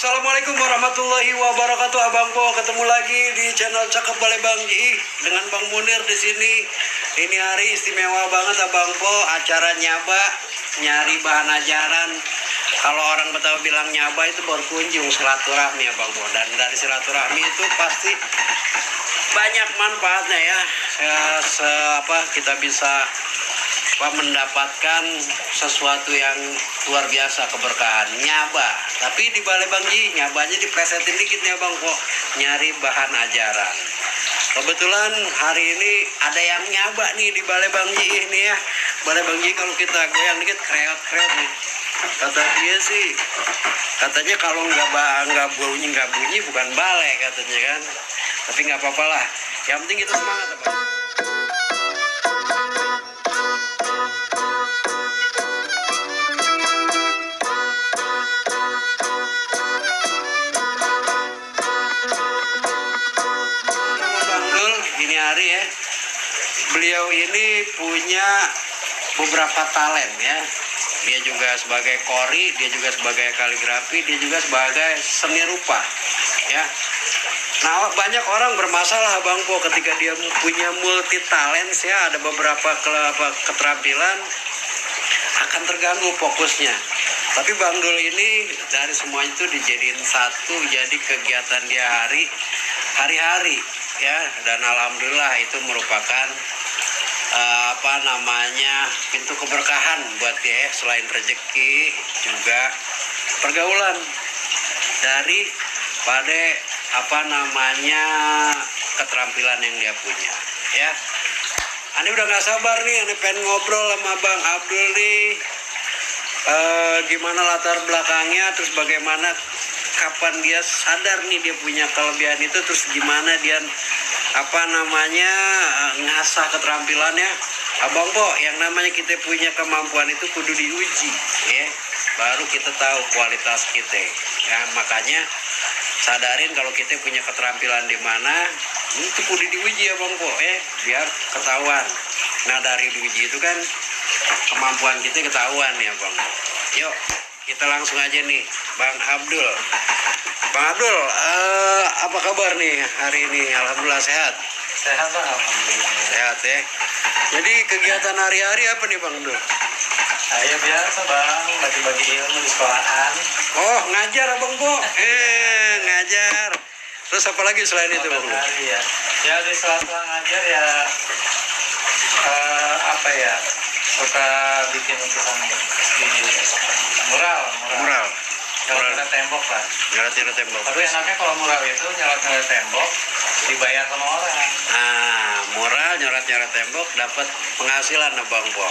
Assalamualaikum warahmatullahi wabarakatuh, Abang Po. Ketemu lagi di channel Cakep Balai Bang Ji dengan Bang Munir di sini. Ini hari istimewa banget, Abang Po. Acara nyaba, nyari bahan ajaran. Kalau orang Betawi bilang nyaba itu berkunjung, silaturahmi, Abang Po. Dan dari silaturahmi itu pasti banyak manfaatnya ya. Kita bisa mendapatkan sesuatu yang luar biasa, keberkahan nyaba. Tapi di Balai Bang Ji nyabanya diplesetin dikit ya Bang kok, nyari bahan ajaran. Kebetulan hari ini ada yang nyaba nih di Balai Bang Ji ini ya. Balai Bang Ji kalau kita goyang dikit kreot-kreot nih. Kata dia sih, katanya kalau nggak bunyi bukan balai katanya kan. Tapi nggak apa-apa lah. Yang penting kita semangat Bang. Ini hari ya, beliau ini punya beberapa talent ya. Dia juga sebagai kori, dia juga sebagai kaligrafi, dia juga sebagai seni rupa ya. Nah, banyak orang bermasalah Bang Po ketika dia punya multi talent ya, ada beberapa keterampilan akan terganggu fokusnya. Tapi Bang Dul ini dari semua itu dijadiin satu, jadi kegiatan dia hari-hari ya, dan alhamdulillah itu merupakan pintu keberkahan buat dia ya. Selain rezeki juga pergaulan dari pada keterampilan yang dia punya ya. Ani udah nggak sabar nih, Ani pengen ngobrol sama Bang Abdul nih, gimana latar belakangnya, terus bagaimana kapan dia sadar nih dia punya kelebihan itu, terus gimana dia ngasah keterampilannya. Abang Po, yang namanya kita punya kemampuan itu kudu diuji ya, baru kita tahu kualitas kita ya. Makanya sadarin kalau kita punya keterampilan di mana itu kudu diuji ya Bang Po ya, biar ketahuan. Nah dari diuji itu kan kemampuan kita ketahuan ya Bang. Yuk kita langsung aja nih Bang Abdul. Bang Abdul, apa kabar nih hari ini? Alhamdulillah sehat. Sehat Bang, alhamdulillah. Sehat ya. Jadi kegiatan hari-hari apa nih Bang Abdul? Ayo biasa Bang, bagi-bagi ilmu di sekolahan. Oh ngajar Abang Po? Ngajar. Terus apa lagi selain itu Bang? Ya, ya di sela-sela ngajar ya, suka bikin lukisan di mural. Nyoret tembok lah. Nyoret tembok. Tapi enaknya kalau mural itu nyoret tembok dibayar sama orang. Nah, mural nyoret tembok dapat penghasilan Bang Po.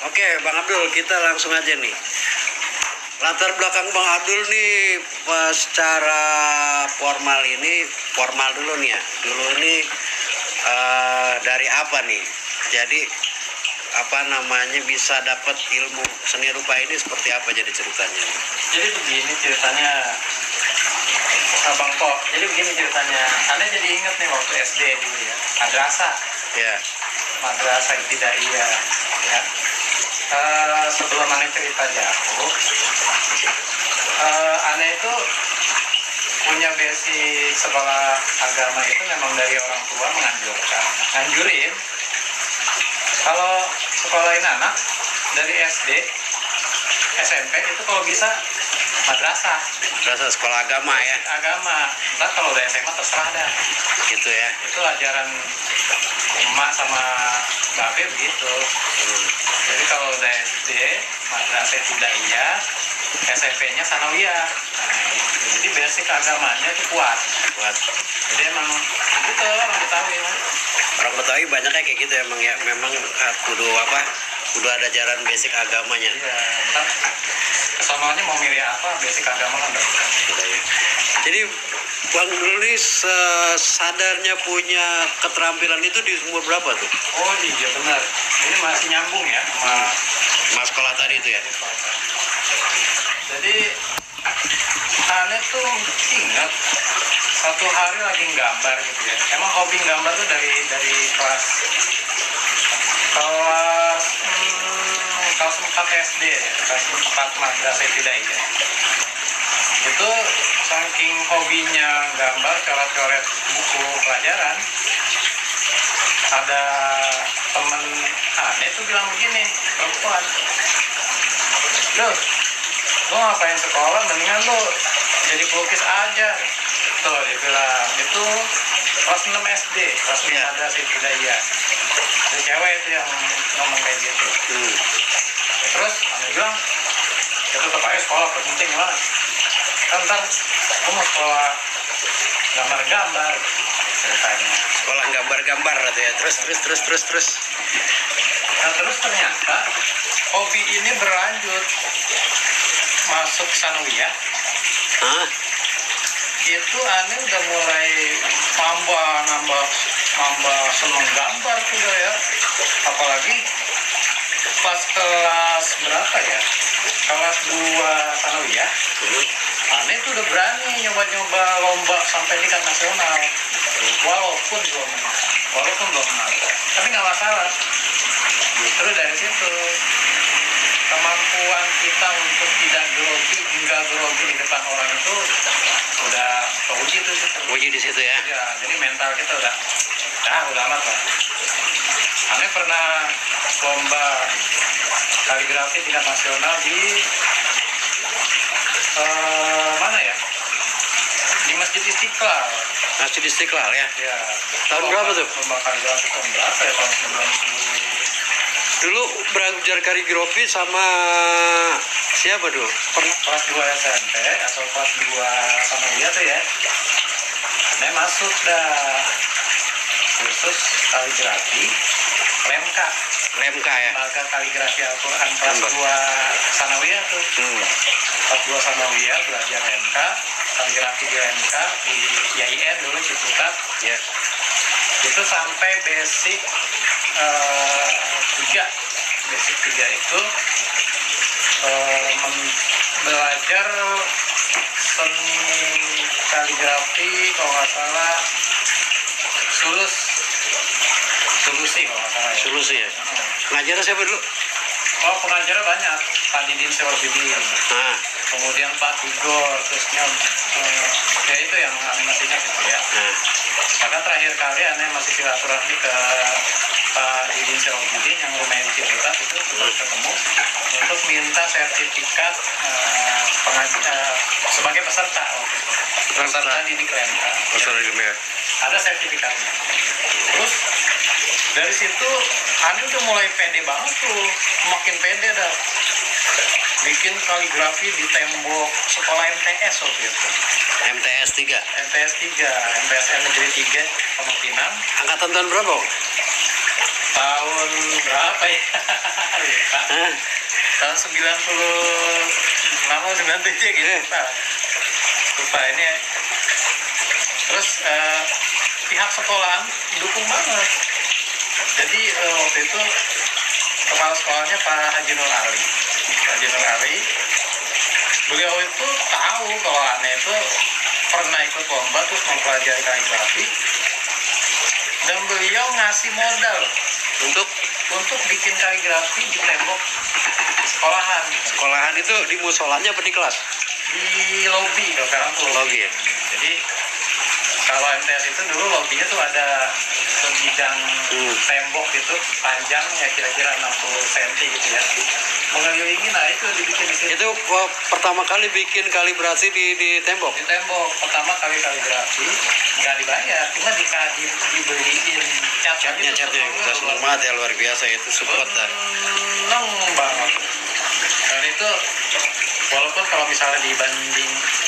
Oke, Bang Abdul, kita langsung aja nih. Latar belakang Bang Abdul nih secara formal dulu nih ya. Dulu ini dari apa nih? Jadi bisa dapat ilmu seni rupa ini seperti apa jadi ceritanya? Jadi begini ceritanya Abang Po. Jadi begini ceritanya. Anda jadi ingat nih waktu SD dulu ya. Madrasah. Ya. Madrasah ibtidaiyah ya. Sebelum Anda cerita jauh, Anda itu punya basic sekolah agama itu memang dari orang tua nganjurin kalau sekolahin anak dari SD, SMP itu kalau bisa madrasah sekolah agama ya. Agama. Ntar kalau udah SMA terserah dah. Gitu ya. Itu ajaran emak sama babe begitu. Jadi kalau udah SD, madrasah ibtidaiyah, SMP-nya sanawiyah. Nah, jadi basic agamanya itu kuat. Jadi emang itu orang Betawi ya. Orang Betawi banyaknya kayak gitu emang ya. Memang kudu ada ajaran basic agamanya. Iya, ntar kesononya mau milih apa, basic agama kan udah. Jadi Bang Dul ini sadarnya punya keterampilan itu di umur berapa tuh? Oh iya benar. Ini masih nyambung ya sama sekolah tadi itu ya. Jadi aneh tuh ingat satu hari lagi gambar gitu ya. Emang hobi gambar tuh dari kelas 4 SD ya, kelas 4 madrasah ibtidaiyah. Itu saking hobinya gambar, coret-coret buku pelajaran, ada temen aneh tuh bilang begini, perempuan, loh, lo ngapain sekolah, mendingan lo jadi pelukis aja. Tuh dia bilang, itu kelas 6 SD, kelas 5 ada sih tidak iya. Ada cewek itu yang ngomong kayak gitu. Terus aneh bilang, ya tetap aja sekolah penting lah. Kan ntar gue mau sekolah gambar-gambar ceritanya. Sekolah gambar-gambar atau ya. Terus. Nah terus ternyata hobi ini berlanjut masuk sanawiyah. Hah? Itu aneh udah mulai nambah seneng gambar juga ya. Apalagi pas kelas berapa ya? Kelas 2 sanawiyah. Aneh tuh udah berani nyoba-nyoba lomba sampai tingkat nasional. Walaupun belum menang. Tapi nggak masalah. Justru dari situ kemampuan kita untuk nggak grogi di depan orang itu udah keuji tuh situ. Uji di situ ya. Ya, jadi mental kita udah amat lah. Aneh pernah lomba kaligrafi tingkat nasional di mana ya? Di Masjid Istiqlal. Masjid Istiqlal ya. Ya. Tahun berapa tuh? Lomba kaligrafi tahun berapa ya? Tahun 90. Dulu belajar kaligrafi sama siapa dulu? Pernah Kelas 2 SMP atau kelas 2 sama dia tuh ya. Aneh masuk dah kursus kaligrafi Lemka. Lemka ya. Lembaga Kaligrafi Al-Quran kelas 2 Sanawiyah tuh. Kelas 2 Sanawiyah belajar MK, kaligrafi di MK di IAIN dulu Ciputat. Ya. Itu sampai basic 3. Basic 3 itu belajar seni kaligrafi kalau nggak salah solusi kalau nggak salah ya. Solusi ya. Ngajar siapa dulu? Oh, pengajarnya banyak. Pak Didin Sewardini. Nah, Kemudian Pak Tigor, terusnya ya itu yang animasinya gitu ya. nah. Bahkan terakhir kali aneh masih silaturahmi ke Pak Didin Sewardini yang rumahnya di Ciputat itu baru ketemu untuk minta sertifikat sebagai peserta waktu itu. Peserta didik LMK. Masalah ilmiah. Ada sertifikatnya. Terus dari situ Ani udah mulai pede banget tuh, makin pede dah. Bikin kaligrafi di tembok sekolah MTS waktu itu. MTS 3. MTS 3, MTSN Negeri 3 Pondok Pinang. Angkatan tahun berapa, Om? Tahun berapa ya? Lupa. Hah? Tahun 96 97 gitu. Lupa ini. Terus pihak sekolahan dukung banget. Jadi waktu itu kepala sekolahnya Pak Haji Nur Ali. Beliau itu tahu kalau aneh itu pernah ikut lomba terus mempelajari kaligrafi, dan beliau ngasih modal untuk bikin kaligrafi di tembok sekolahan. Sekolahan itu di musolanya apa di kelas? Di lobi kalau sekarang tuh Lobi ya? Jadi kalau MTS itu dulu lobinya tuh ada sebidang tembok itu panjangnya kira-kira 60 cm gitu ya. Mengelilingi, nah itu dibikin di situ. Itu pertama kali bikin kalibrasi di tembok. Di tembok pertama kali kaligrafi nggak dibayar, cuma dibeliin Catnya kita senang banget ya, luar biasa itu support dah. Seneng banget. Dan itu walaupun kalau misalnya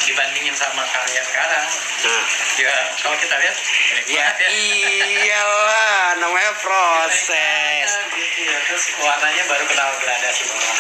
dibandingin sama karya sekarang, Nah, ya kalau kita lihat ya iyalah, namanya proses. gitu ya. Terus warnanya baru kenal gradasi bawah.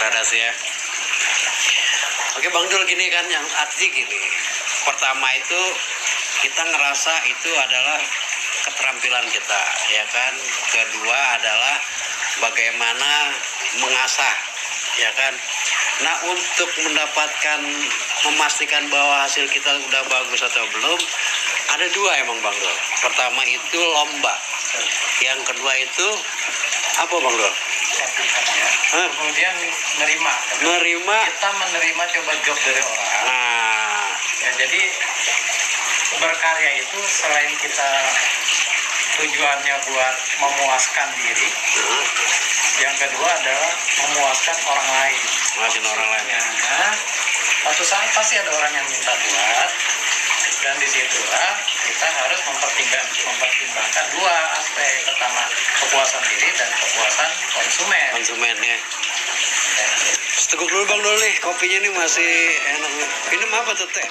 Gradasi ya. Oke Bang Dul, gini kan yang arti gini. Pertama itu kita ngerasa itu adalah keterampilan kita, ya kan. Kedua adalah bagaimana mengasah, ya kan. Nah, untuk memastikan bahwa hasil kita udah bagus atau belum, ada dua emang Bang Dul. Pertama itu lomba. Yang kedua itu apa Bang Dul? Kemudian menerima. Menerima. Kita menerima coba job dari orang. Nah, Ya, jadi berkarya itu selain kita tujuannya buat memuaskan diri, yang kedua adalah memuaskan orang lain. Muasin orang lain. Nah, suatu saat pasti ada orang yang minta buat, dan disitulah kita harus mempertimbangkan dua aspek, pertama kepuasan diri dan kepuasan konsumen. Konsumennya. Teguk dulu Bang Dol nih, kopinya nih masih enak nih. Minum apa tuh teh?